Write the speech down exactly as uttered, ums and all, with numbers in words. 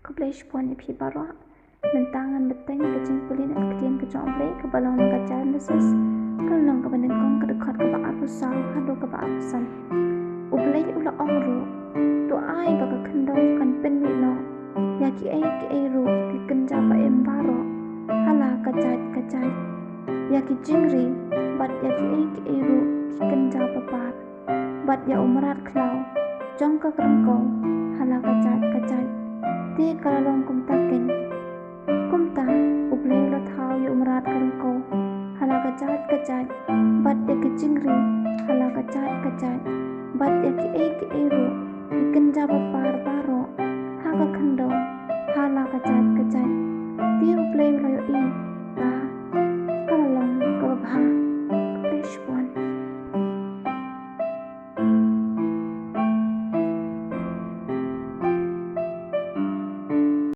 Khublei shibun ïa phi baroh. Mynta ngan bteng ka jingpule na ka ktien ka jong U Blei kaba long na ka Genesis, ka lynnong kaba nyngkong, ka dkhot kaba arphew saw haduh kaba arphew san. U Blei u la ong ruh, to ai ba ka khyndew kan pynmih noh ïa kiei kiei ruh ki kynja ba im baroh ha la ka jait ka jait, ïa ki jingri bad ïa kiei kiei ruh ki kynja ba par, bad ïa u mrad khlaw jong ka ryngkew ha la ka jait ka jait. Te ka la long kumta keiñ. Kumta U Blei u la thaw ïa u mrad ka ryngkew ha la ka jait ka jait, bad ïa ki jingri ha la ka jait ka jait, bad ïa kiei kiei ruh ki kynja ba par baroh ha ka khyndew ha la ka jait ka jait. Te U Blei u la ïohi